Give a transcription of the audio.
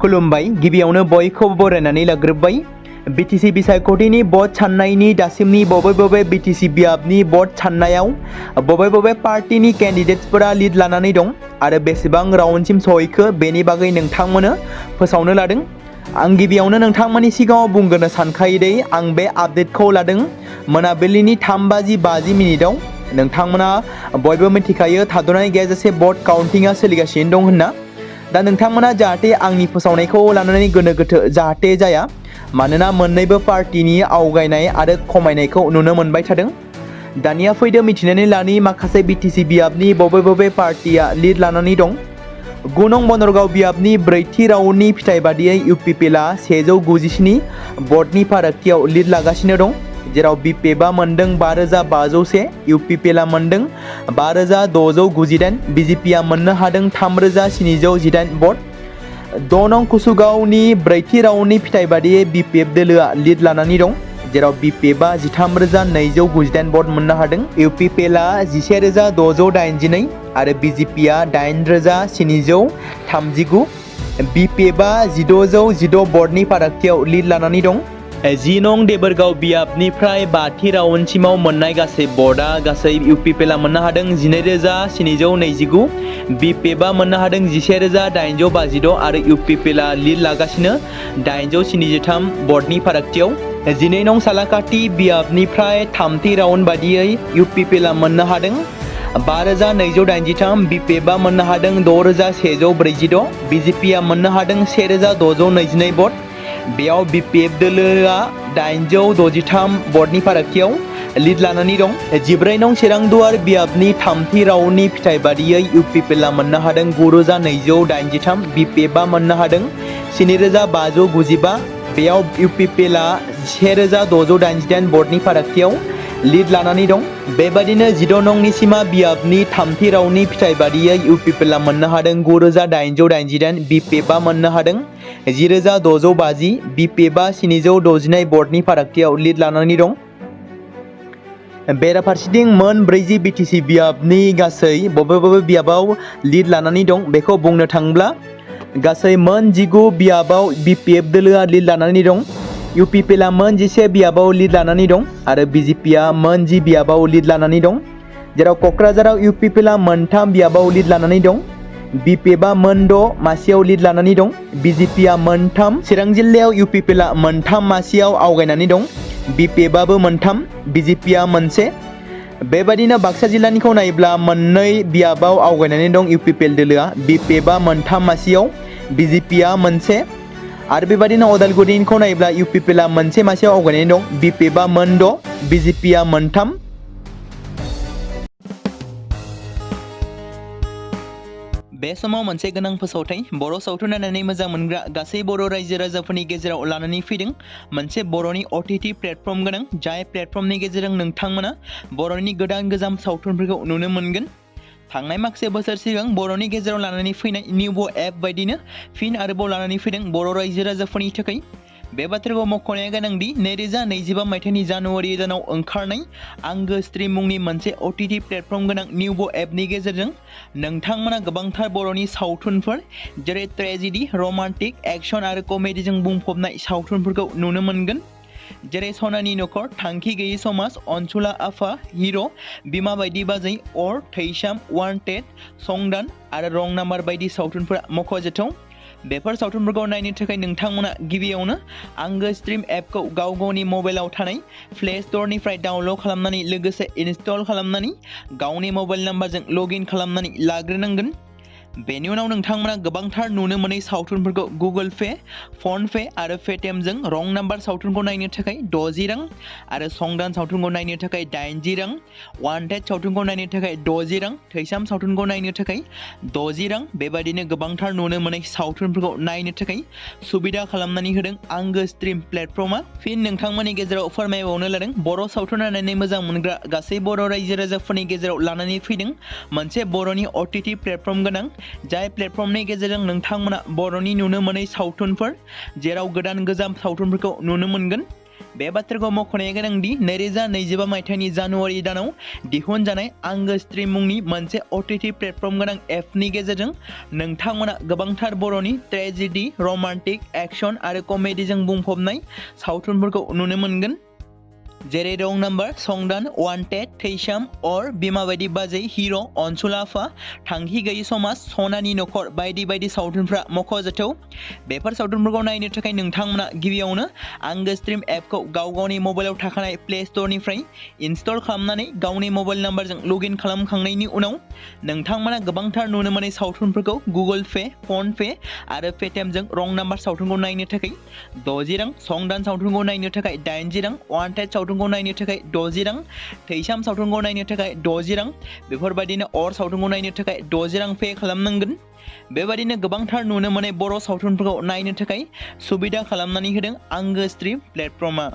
खुलुमबाय गिबियावनो बयखौबो बरायनानै लाग्रोबाय BTC बिसायख'थिनि भट साननायनि दासिमनि बबे BTC बियाबनि भट साननायाव बबे पार्टीनि केन्डिडेट्सफोरा लिड लानानै दं आरो बेसेबां राउन्डसिम सहैखो बेनि बागै नोंथांमोननो फोसावनो लादों। आं गिबियावनो नोंथांमोननि सिगाङाव बुंग्रोनो सानखायो दे आं बे आपडेटखौ लादों मोनाबिलिनि 3:50 नोंथांमोना बयबो मिथिखायो थाद'नाय गैयाजासे भट काउन्टिंआ सोलिगासिनो दं होनना। दा नोंथांमोना जाहाथे आंनि फोसावनायखौ लानानै गोनो गोथो जाहाथे जाया, मानोना मोन्नैबो पार्टीनि आवगायनाय आरो खमायनायखौ नुनो मोनबाय थादों। दानिया फैदो मिथिनानै लानि माखासे BTC बियाबनि बबे पार्टीया लिड लानानै दं। 9 नं बनरगाव बियाबनि ब्रैथि राउन्डनि फिथाइ बादियै UPPLआ 197 भटनि फारागथियाव लिड लागासिनो दं, जेराव BPFआ मोनदों 5501, UPPLआ मोनदों 5698, BJPआ मोननो हादों 3718 भट। 6 नं कुसुगावनि ब्रैथि राउन्डनि फिथाइ बादियै BPF दोलोआ लिड लानानै दं, जेराव BPFआ 13298 भट मोननो हादों, UPPLआ 11682 आरो BJPआ 8739, BPFआ 1616 भटनि फारागथियाव लिड लानानै दं। 10 नं देबोरगाव बियाबनिफ्राय 5थि राउन्डसिमाव मोननाय गासै भटआ गासै UPPLआ मोननो हादों 12729, BPFआ मोननो हादों 11856 आरो UPPLआ लिड लागासिनो 873 भटनि फारागथियाव। 12 नं सालाकाटि बियाबनिफ्राय 3थि राउन्ड बादियै UPPLआ मोननो हादों 5283, BPFआ मोननो हादों 6146, BJPआ मोननो हादों 1622 भट। बेयाव BPF दोलोआ 863 भटनि फारागथियाव लिड लानानै दं। 14 नं चिरांदुवार बियाबनि 3थि राउन्डनि फिथाइ बादियै UPPLआ मोननो हादों 9283, BPFआ मोननो हादों 7595, बेयाव UPPLआ 1688 भटनि फारागथियाव लिड लानानै दं। बेबादिनो 16 नं निसिमा बियाबनि 3थि राउन्डनि फिथाइ बादियै UPPLआ मोननो हादों 9888, BPFआ मोननो हादों 10650, BPFआ 762 भटनि फारागथियाव लिड लानानै दं। बेराफारसेथिं मोन 40 BTC बियाबनि गासै बबे बियाबाव लिड लानानै दं बेखौ बुंनो थाङोब्ला गासै मोन 19 बियाबाव BPF दोलोआ लिड लानानै दं, UPPLआ मोन 11 बियाबाव लिड लानानै दं आरो BJPआ मोन 10 बियाबाव लिड लानानै दं, जेराव क'क्राझाराव UPPLआ मोन 3 बियाबाव लिड लानानै दं, BPFआ मोन 6 मासियाव लिड लानानै दं, BJPआ मोन 3, चिरां जिल्लायाव UPPLआ मोन 3 मासियाव आवगायनानै दं, BPFआबो मोन 3, BJPआ मोन 1। बेबादिनो बाक्सा जिल्लानिखौ नायोब्ला मोननै बियाबाव आवगायनानै दं UPPL दोलोआ, BPFआ मोन 3 मासियाव, BJPआ मोन 1 आरो बेबादिनो अदालगुरिनिखौ नायोब्ला UPPLआ मोन 1 मासियाव आवगायनानै दं, BPFआ मोन 6, BJPआ मोन 3। बे समाव मोनसे गोनां फोसावथाय बर' सावथुन नायनानै मोजां मोनग्रा गासै बर' रायजो राजाफोरनि गेजेराव लानानै फैदों मोनसे बर'नि OTT प्लेटफर्म गोनां, जाय प्लेटफर्मनि गेजेरजों नोंथांमोना बर'नि गोदान सावथुनफोरखौ नुनो मोनगोन। थांनाय माखासे बोसोर सिगां बर'नि गेजेराव लानानै फैनाय निउबो एप बायदिनो फिन आरोबाव लानानै फैदों बर' रायजो राजाफोरनि थाखाय। बे बाथ्राखौ मख'नाया गोनांदि 2025 मायथाइनि जानुवारि दानाव ओंखारनाय आंगो स्ट्रिम मुंनि मोनसे OTT प्लेटफर्म गोनां निउबो एपनि गेजेरजों नोंथांमोना गोबांथार बर'नि सावथुनफोर जेरै ट्रेजेडि, रमान्टिक, एक्शन आरो कमेडिजों बुंफबनाय सावथुनफोरखौ नुनो मोनगोन, जेरै सनानि नखर, थांखि गैयै समाज, अनसुला आफा, हिर', बिमा बायदि बाजै, अर, थैसाम, वान्टेड, संदान आरो रं नाम्बार बायदि सावथुनफोरा मख'जाथाव। बेफोर सावथुनफोरखौ नायनो थाखाय नोंथांमोना गिबियावनो आंगो स्ट्रिम एपखौ गावनि मबाइलाव थानाय प्ले स्ट'रनिफ्राय डाउनल'ड खालामनानै लोगोसे इनस्टल खालामनानै गावनि मबाइल नाम्बारजों लगइन खालामनानै लाग्रोनांगोन। बेनि उनाव नोंथांमोना गोबांथार नुनो मोनै सावथुनफोरखौ गुगोल पे, फन पे आरो पेटिएमजों रं नाम्बार सावथुनखौ नायनो थाखाय 60 रां आरो संदान सावथुनखौ नायनो थाखाय 80 रां, वान्टेड सावथुनखौ नायनो थाखाय 60 रां, थैसाम सावथुनखौ नायनो थाखाय 60 रां, बेबादिनो गोबांथार नुनो मोनै सावथुनफोरखौ नायनो थाखाय सुबिदा खालामनानै होदों आंगो स्ट्रिम प्लेटफर्मआ। फिन नोंथांमोननि गेजेराव फोरमायबावनो लादों बर' सावथुन नायनानै मोजां मोनग्रा गासै बर' रायजो राजाफोरनि गेजेराव लानानै फैदों मोनसे बर'नि OTT प्लेटफर्म गोनां, जाय प्लेटफर्मनि गेजेरजों नोंथांमोना बर'नि नुनो मोनै सावथुनफोर जेराव गोदान सावथुनफोरखौ नुनो मोनगोन, बे बाथ्राखौ मख'नाया गोनांदि 2025 मायथाइनि जानुवारि दानाव दिहुनजानाय आंगो स्ट्रीम मुंनि मोनसे OTT प्लेटफर्म गोनां एपनि गेजेरजों नोंथांमोना गोबांथार बर'नि ट्रेजेडी, रमान्टिक, एक्शन आरो कमेडीजों बुंफबनाय सावथुनफोरखौ नुनो मोनगोन। जेरै रं नाम्बार, संदान, वान्टेड, थैसाम, अर, बिमा बायदि बाजै, हिर', अनसुलाफा, थांखि गैयि समाज, सनानि नखर बायदि बायदि सावथुनफ्रा मख'जाथाव। बेफोर सावथुनफोरखौ नायनो थाखाय नोंथांमोना गिबियावनो आंगो स्ट्रीम एपखौ गावनि मबाइलाव थाखानाय प्ले स्ट'रनिफ्राय इनस्टल खालामनानै गावनि मबाइल नाम्बारजों लगइन खालामखांनायनि उनाव नोंथांमोना गोबांथार नुनो मोननाय सावथुनफोरखौ गुगोल पे, फन पे आरो पेटिएमजों रं नाम्बार सावथुनखौ नायनो थाखाय 60 रां, संदान सावथुनखौ नायनो थाखाय 80 रां, वान्टेड सावथुनखौ नायनो थाखाय 60 रां, थैसाम सावथुनखौ नायनो थाखाय 60 रां, बेफोरबायदिनो अर सावथुनखौ नायनो थाखाय 60 रां पे खालामनांगोन। बेबायदिनो गोबांथार नुनो मोननाय बर' सावथुनफोरखौ नायनो थाखाय सुबिदा खालामनानै होदों आंगो स्ट्रीम प्लेटफर्मआ।